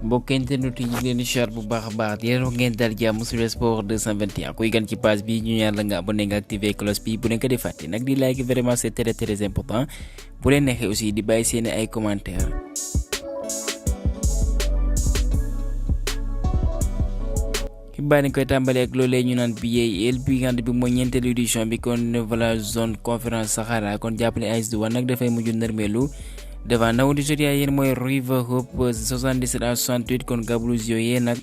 mbokk internet yi ñu leen di char bu baax a baax di leen wax ngeen dal jàmm sur sport 221 kuy gan ci page bi ñu ñaan la nga abonné nga activer cloche bi bu leen ko di fàtte nag di like vraiment c'est très important bu leen neexee aussi di bàyyi seen ay commentaires. xibaar yi koy tàmbalee ak loolee ñu naan BAL bi nga xam ne bi mooy ñeenteelu édition bi kon voilà zone conférence Sahara kon jàppale AS Douanes nag dafay mujj nërmeelu devant ndaw Nigéria yéen mooy River Hope 77-68 kon Gabrouz yooyee nag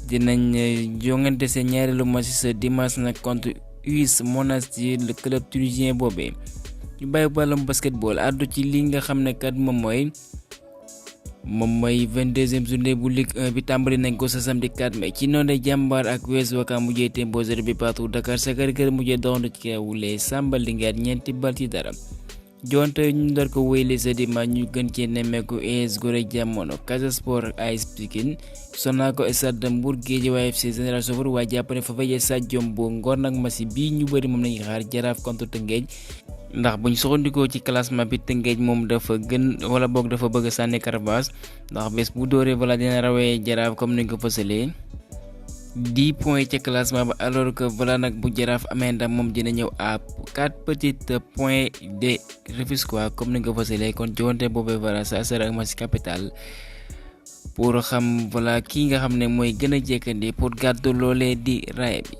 dinañ jongante seen ñaareelu match ce dimanche nag contre US Monastir le club tunisien boobee. ñu bàyyi wàllum basketball àddu ci li nga xam ne kat moom mooy 22e journée bu Ligue 1 bi tàmbali nañ ko sa samedi 4 mai ci noonu Jàmbaar ak US Ouakam mujjee tembo 0 bi partout Dakar Sacré-Cœur mujjee doxandu ci kaw les Samba Linguère ñeenti bal ci dara. jonte ñu ndar ko wéyle sa dimanche ñu gën cee nemmeeku AS Gorée Jamono Casa Sport ak AS Pikine Sonacos Stade Mbour Guédiawaye FC Génération Foot waaye jàpp ne fa fayee Sadio Mbow Ngor nag masi bii ñu bëri moom lañuy xaar Jaraaf contre Teungueth ndax buñ soxandikoo ci classement bi Teungueth moom dafa gën wala boog dafa bëgg sànni Carabasse ndax bés bu dóoree voilà dina rawee Jaraaf comme ni nga ko fësalee 10 points ca classement ba alors que voilà nag bu Jaraaf amee ndam moom dina ñëw à 4 petits points de Rufisque comme ni nga ko fësalee kon joonte boobee voilà ça sera un match capital pour xam voilà kii nga xam ne mooy gën a jekkandi pour gàddu loolee di raay bi.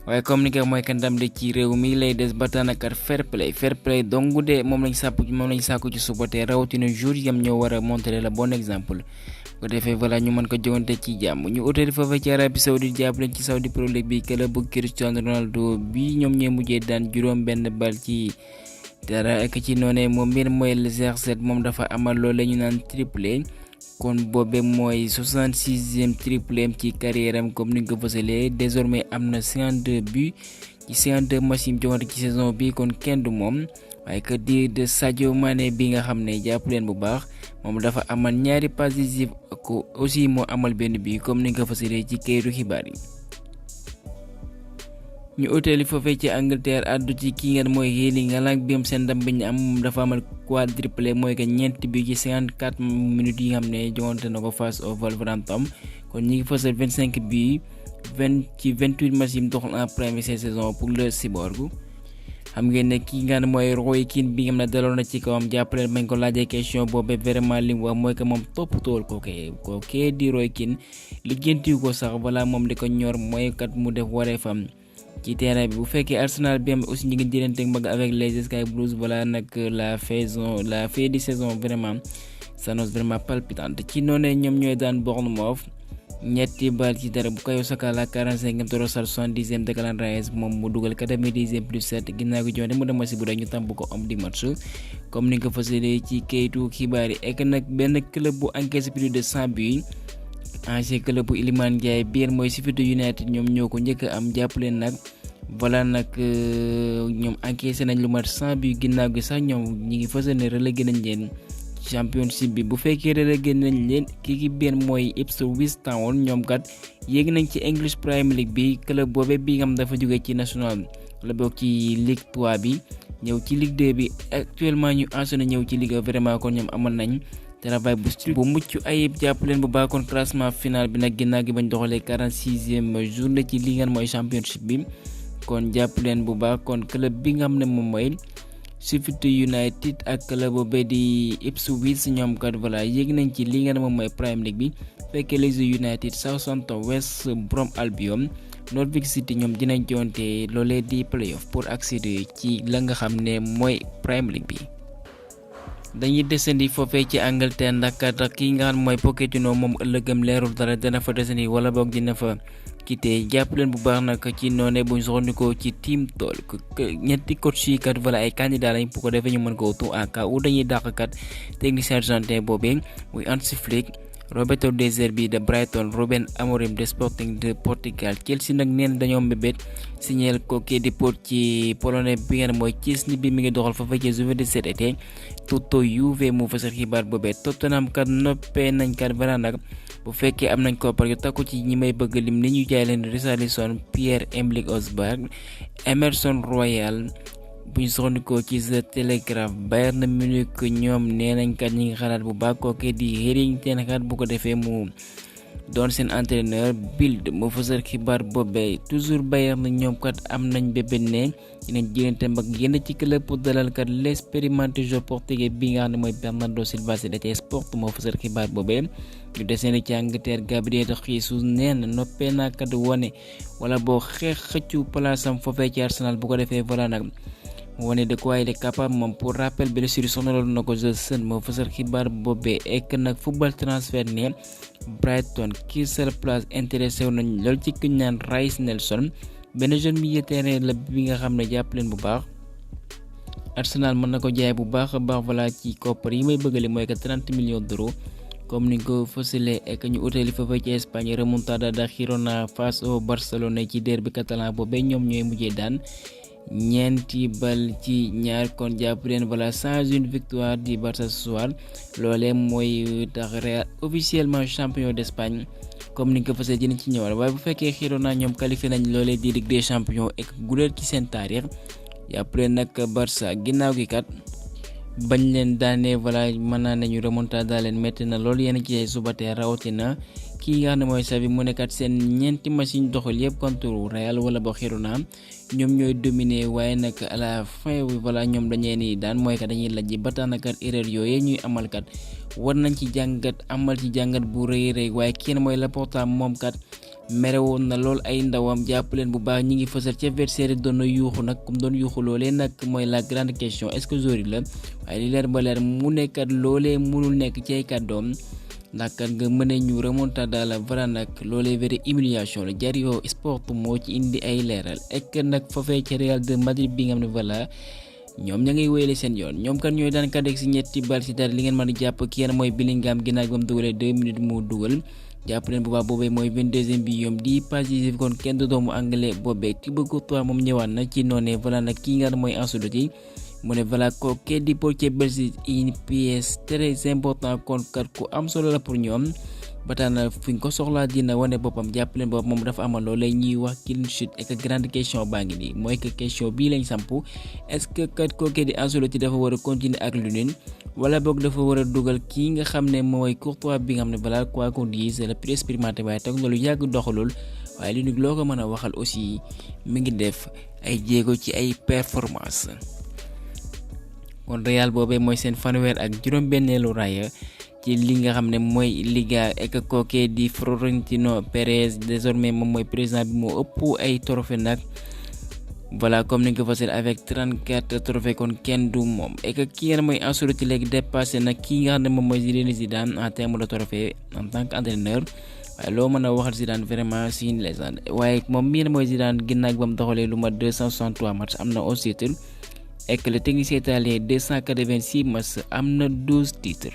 waaye comme ni nga mooy ka ndam de ci réew mi lay des ba tànnakat fair play donc de moom lañ sàkku ci suba te rawatina jour yam ñoo war a montrer le bon exemple bu defee voilà ñu mën ko jogante ci jàmm. ñu utali foofu ci Arabie Saoudite jàppale ci Saudi Pro League bi club bu Cristiano Ronaldo bi ñoom ñooy mujjee daan juróom benn bal ci dara ak ci noonee moom mbir mooy le CR7 moom dafa amal loole ñu naan triplé kon boobe mooy 66e triplé ci carrière am comme ni nga ko fësalee désormais am na 52 buts ci 52 matchs yi jogante ci saison bi kon kenn du moom waaye que dire de Sadio Mané bi nga xam ne jàpp leen bu baax moom dafa amal ñaari passes décisives ko aussi moo amal benn bi comme ni nga ko fësalee ci kayitu xibaar yi. ñu utali foofee ci Angleterre àddu ci ki ngeen mooy Erling Haaland bi am seen ndam bi ñu am moom dafa amal quadruplé mooy que ñeenti bi ci 54 minutes yi nga xam ne joŋante na ko face au Wolverhampton kon ñi ngi fësal 25 bi 28 matchs yi mu doxal en première saison pour le Cyborg. xam ngeen ne ki nga xam ne mooy Roy Keane bi nga xam ne daloon na ci kawam jàppale bañ ko laajee question boobu vraiment li mu wax mooy que moom toppatool kookee di Roy Keane lijjantiwu ko sax voilà moom di ko ñor mooy kat mu def wareefam ci terrain bi bu fekkee Arsenal bi am aussi ñu ngi jëlanteeg mbagg avec les Sky Blues voilà nag la fin de saison vraiment s'annonce vraiment palpitante ci noonu ñoom ñooy daan Bournemouth ñetti bal ci dara bu Bukayo Saka la 45e Trossard 70e Declan Rice moom mu dugal 90e plus 7 ginnaaw gi jonte mu dem si bu rek ñu tàmb ko am di match comme ni nga ko fësalee ci kayitu xibaar yi ek nag benn club bu encaissé plus de 100 buts ancien club bu Iliman Ndiaye biir mooy Sheffield United ñoom ñoo ko njëkk am jàppaleen nag voilà nag ñoom encaissé nañ lu mat 100 buts ginnaaw gi sax ñoom ñi ngi fësal ne relégué nañ leen championship bi bu fekkee relégué nañ leen kii biir mooy Ipswich Town ñoom kat yéeg nañ ci English Premier League bi club boobee bi nga xam dafa jógee ci national la bokk ci Ligue 3 bi ñëw ci Ligue 2 bi actuellement ñu enchaîné ñëw ci Ligue 1 vraiment kon ñoom amal nañ travail bu mucc ayib jàpp leen bu baax kon classement final bi nag ginnaaw gi bañ doxalee 46e journée ci li ngeen mooy championship bi kon jàpp leen bu baax kon club bi nga xam ne moom mooy Sheffield United ak club boobu di Ipswich ñoom kat voilà yéeg nañ ci li ngeen moom mooy Premier League bi fekkee Leeds United Southampton West Brom Albion Norwich City ñoom dinañ jonte loolee di playoff pour accéder ci la nga xam ne mooy Premier League bi. dañuy desandi foofee ci Angleterre ndax kat ki nga xam mooy Pochettino moom ëllëgam leerul dara dana fa desandi wala boog dina fa quitté jàpp leen bu baax nag ci noonee buñ soxandikoo ci team tool ñetti coach yi kat voilà ay candidat lañ pour ko defee ñu mën ko tout en cas où dañuy dàq kat technicien argentin boobee muy Hansi Flick Roberto De Zerbi de Brighton Ruben Amorim de Sporting de Portugal Chelsea nag neen dañoo mbébét signeel ko kii di pot ci polonais bi ngeen mooy Szczesny bi mi ngi doxal fa ci Juventus cet été Toto Juve mu fësal xibaar boobee Tottenham kat noppee nañ kat bara nag bu fekkee am nañ koppar yu takku ci ñi may bëgg lim ni ñu jaay leen Richarlison Pierre-Emerick Aubameyang Emerson Royal buñ soxandikoo ci The Telegraph Bayern Munich ñoom nee nañ kat ñi ngi xalaat bu baax kooke di Erik ten Hag bu ko defee mu doon seen entraîneur. Bild moo fësal xibaar boobee. toujours Bayern ñoom kat am nañ bébé ne dinañ jëlante mag yenn ci club pour dalal kat l'expérimenté joueur portugais bi nga xam ne mooy Bernardo Silva ci DT Sport moo fësal xibaar boobee. ñu desee ci Angleterre Gabriel Jesus nee na noppee naa kat wone wala boo xëccu palaasam foofee ci Arsenal bu ko defee voilà nag mu wane de quoi il est capable moom. pour rappel blessure sonaloon na ko Johnson moo fësal xibaar boobee. ek nag football transfert ne Brighton Crystal Palace intéressé wu nañ lool ci ku ñu naan Reiss Nelson benn jeune milieu terrain la bi nga xam ne jàpp leen bu baax. Arsenal mën na ko jaay bu baax a baax voilà ci koppar yi may bëggale mooy que 30 millions d'euros comme ni ko fësalee ek ñu utali fa ci Espagne remontada da Girona face au Barcelone ci derby catalan boobee ñoom ñooy mujjee daan ñeenti bal ci ñaar kon jàpp leen voilà sans une victoire di Barça ce soir loolee mooy tax Real officiellement champion d'Espagne comme ni ko fësee dinañ ci ñëwal. waaye bu fekkee Girona ñoom qualifié nañ loolee di Ligue des champions ek guléet ci seen taarix jàpp leen nag Barça ginnaaw gi kat bañ leen daanee voilà mën naa nañu remontada leen métti na loolu yéen ci suba tee rawatina kii nga xam ne mooy Xavi mu nekkat seen ñeenti machine doxal yëpp contre Real wala ba Girona ñoom ñooy dominer waaye nag à la fin voilà ñoom dañee ni daan mooy kat dañuy lajji ba tax na kat erreur yooyu ñuy amal kat war nañ ci jàngat amal ci jàngat bu rëy rëy waaye kenn mooy Laporta moom kat mere woon na lool ay ndawam jàpp leen bu baax ñi ngi fësal ca adversaire doon na yuuxu nag comme doon yuuxu loolee nag mooy la grande question est-ce que Zori la waaye li leer ba leer mu nekkat loolee mënul nekk ci ay kàddoom ndax kat nga mën ñu remontada la voilà nag loolee vrai humiliation la Diario Sport moo ci indi ay leeral ek nag foofee ci Real de Madrid bi nga xam ne voilà ñoom ña ngay wéyale seen yoon ñoom kat ñooy daan kadek si ñetti bal ci dara li ngeen mën a jàpp ki mooy Bellingham ginnaaw ba mu dugalee 2 minutes mu dugal jàpp leen bu baax boobee mooy 22e bi yom di passe décisive kon kenn du doomu anglais boobee Thibaut Courtois moom ñëwaat na ci noonee voilà nag kii nga mooy Ansu Fati mu ne voilà ko di portier Belgique une pièce très important kon kat ku am solo la pour ñoom ba tax na fi ko soxlaa dina wane boppam jàpp leen boppam moom dafa amal loolu lay ñuy wax clean sheet et que grande question baa ngi nii mooy que question bii lañ sampu est-ce que kat kooku di Ansu Fati dafa war a continuer ak Lunin wala boog dafa war a dugal kii nga xam ne mooy Courtois bi nga xam ne voilà quoi qu'on dise c'est le plus expérimenté waaye toog na lu yàgg doxalul waaye li nag loo ko mën a waxal aussi mi ngi def ay jéego ci ay performance kon Real boobee mooy seen fanweer ak juróom-benneelu raaya ci li nga xam ne mooy Liga ek kooke di Florentino Perez désormais moom mooy président bi moo ëpp ay trophée nag voilà comme ni nga ko fasel avec 34 trophées kon kenn du moom ek ki nga mooy Ansu Fati léegi dépassé nag kii nga xam ne moom mooy Zinedine Zidane en terme de trophée en tant qu'entraîneur waaye loo mën a waxal Zidane vraiment c'est une légende waaye moom mii mooy Zidane ginnaaw ba mu doxalee lu mat 263 matchs am na 11 titres ek le technicien italien 286 matchs am na 12 titres.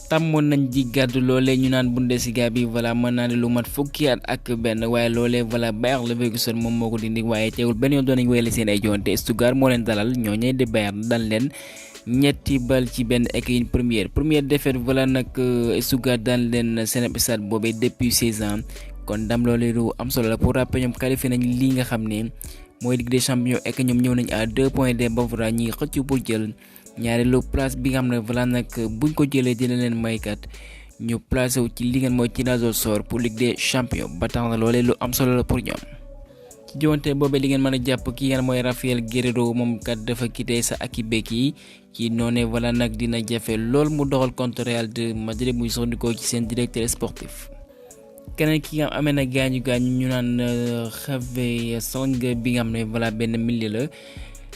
tàmmoon nañ ji gàddu loolee ñu naan Bundesliga bi voilà mën naa ne lu mat fukki at ak benn waaye loolee voilà Bayer Leverkusen moom moo ko dindi waaye teewul benn yoon doon nañu wéyale seen ay joonte Stuttgart moo leen dalal ñooñee de Bayern dal leen ñetti bal ci benn ek une première défaite voilà nag Stuttgart daan leen seen stade boobee depuis 16 ans kon ndam loolee lu am solo la pour rappel ñoom qualifié nañ li nga xam ne mooy Ligue des champions ek ñoom ñëw nañ à 2 points de Bavara ñi xëcc pour jël ñaareelu place bi nga xam ne voilà nag buñ ko jëlee dina leen maykat ñu placé wu ci li ngeen mooy tirage au sort pour Ligue des champions ba tax na loolee lu am solo la pour ñoom. ci joonte boobee li ngeen mën a jàpp ki ngeen mooy Rafael Guerreiro moom kat dafa quitté sa équipe yi ci noonee voilà nag dina jafe lool mu doxal contre Real de Madrid muy soxandikoo ci seen directeur sportif. keneen ki nga amee na gaañu ñu naan Xavi Song bi nga xam ne voilà benn milieu la.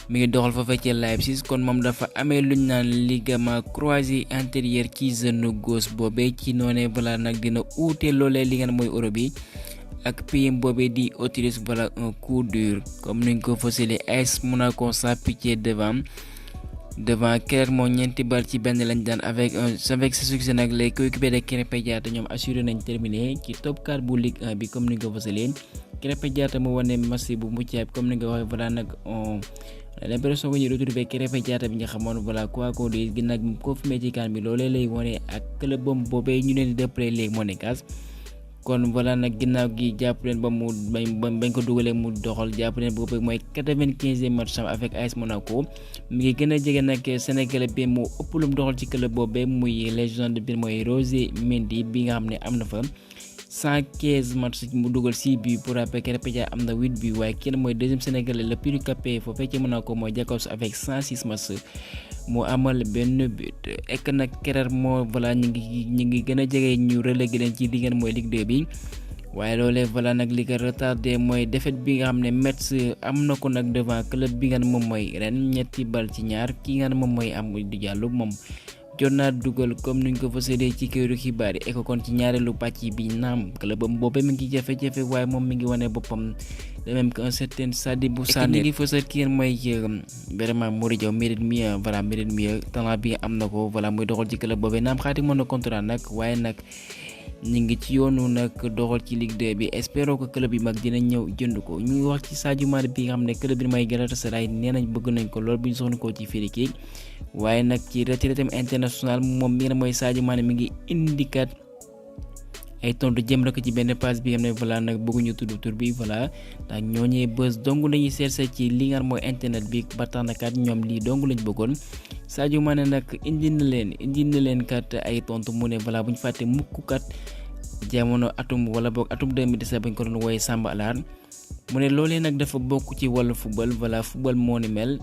mi ngi doxal fa ci Leipzig kon moom dafa amee luñ naan ligament croisé antérieur ci genou gauche boobee ci noonee voilà nag dina uute loolee li ngeen mooy Euro bi ak PM boobee di Autriche voilà un coup dur comme niñ ko fësalee AS Monaco sans pitié devant Clermont ñeenti bal ci benn lañ daan avec ce succès nag les coéquipiers de Krépin Diatta ñoom assuré nañ terminé ci top 4 bu Ligue 1 bi comme niñ ko fësalee Krépin Diatta mu wane match bu mucc ayib comme ni nga waxee voilà nag l'impression que ñu retrouvé Krépin Diatta bi nga xamoon voilà quoi qu'on dise ginnaaw bi mu confirmé ci CAN bi loolee lay wane ak club boobee ñu leen di dëppale léegi Monégas kon voilà nag ginnaaw gi jàpp leen ba mu bañ ko dugalee mu doxal jàpp leen boobu mooy 95e match avec AS Monaco mi ngi gën a jege nag Sénégalais bi mu ëpp lu mu doxal ci club boobee muy légende bi mooy Roger Mendy bi nga xam ne am na fa 115 match mu dugal 6 buts pour rappel Krépin am na 8 buts waaye kenn mooy deuxième Sénégalais le plus capé foofee ci Monaco mooy Jacobs avec 106 match mu amal benn but ek nag keroog moo voilà ñu ngi gën a jege ñu relégué leen ci li ngeen mooy Ligue 2 bi waaye loolee voilà nag li ko retardé mooy défaite bi nga xam ne Metz am na ko nag devant club bi nga xam ne moom mooy Rennes 3-2 ki nga xam ne moom mooy Amady Diallo moom jot naa dugal comme nuñ ko fasalee ci këru xibaar yi kon ci ñaareelu pàcc bi naam clubam boobu mi ngi jafe-jafe waaye moom mi ngi wane boppam de même qu'un certain Sadibou Sané mi ngi fësal ki ngeen mooy vraiment Mory Diaw mérite mieux talent bi am na ko voilà muy doxal ci club boobu naam xaatimoon na contrat nag waaye nag ñu ngi ci yoonu nag doxal ci Ligue 2 bi espérons que club yi mag dina ñëw jënd ko ñu ngi wax ci Sadio Mané bi nga xam ne club bi mooy Galatasaray nee nañ bëgg nañ ko lool bu ñu soxla ko ci firi waaye nag ci retraite international moom mi nga mooy Sadio Mané mi ngi indikat ay tontu jëm rek ci benn page bi nga xam ne voilà nag bëgguñu tudd tur bi voilà ndax ñooñee bës dong lañuy chercher ci li nga mooy internet bi ba tax na kat ñoom lii dong lañ bëggoon Sadio Mané nag indi na leen kat ay tontu mu ne voilà bu ñu fàtte mukk kat jamono atum 2017 bañ ko doon wooye Samba Alaar mu ne loolee nag dafa bokk ci wàllu football voilà football moo ni mel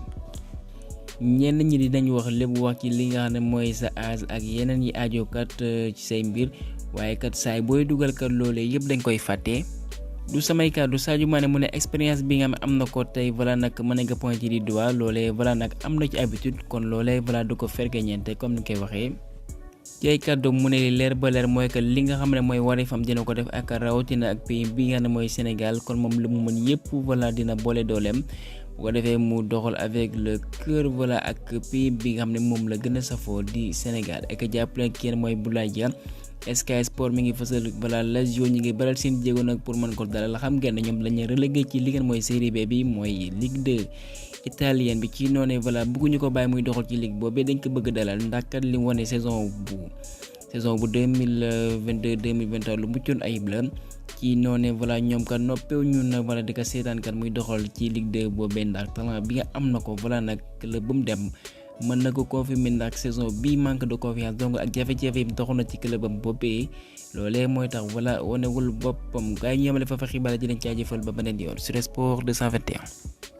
ñenn ñi dinañ wax lépp wax ci li nga xam ne mooy sa âge ak yeneen yi aajo kat ci say mbir waaye kat saay booy dugal kat loolee yëpp dañ koy fàtte du samay kàddu Sadio Mané mu ne expérience bi nga xam ne am na ko tey voilà nag mën nga pointé di doigt loolee voilà nag am na ci habitude kon loolee voilà du ko fergeñeente comme ni koy waxee ci ay kàddu mu ne li leer ba leer mooy que li nga xam ne mooy wareefam dina ko def ak rawatina ak pays bi nga xam ne mooy Sénégal kon moom lu mu mën yëpp voilà dina boole dooleem bu ko defee mu doxal avec le cœur voilà ak pays bi nga xam ne moom la gën a safoo di Sénégal ak jàppale kenn mooy Boulaye Dia Sky Sport mi ngi fësal voilà Lazio ñi ngi baral seen jéego nag pour mën ko dalal xam ngeen ne ñoom lañu relégué ci li ngeen mooy Série B bi mooy Ligue 2 italienne bi ci noonu voilà bëgguñu ko bàyyi muy doxal ci ligue boobu dañ ko bëgg dalal ndax kat li mu wane saison bu 2022-2023 lu muccoon ayib la ci noonu voilà ñoom kat noppeew ñu na voilà di ko seetaan kat muy doxal ci Ligue 2 boobee ndax talent bi nga am na ko voilà nag la bu mu dem mën na ko confirmer ndax saison bi manque de confiance donc ak jafe-jafe yi doxoon na ci clubam boobee loolee mooy tax voilà wanewul boppam gars yi ñu yemale fa xibaar di leen jaajëfal ba beneen yoon sur Sport 221.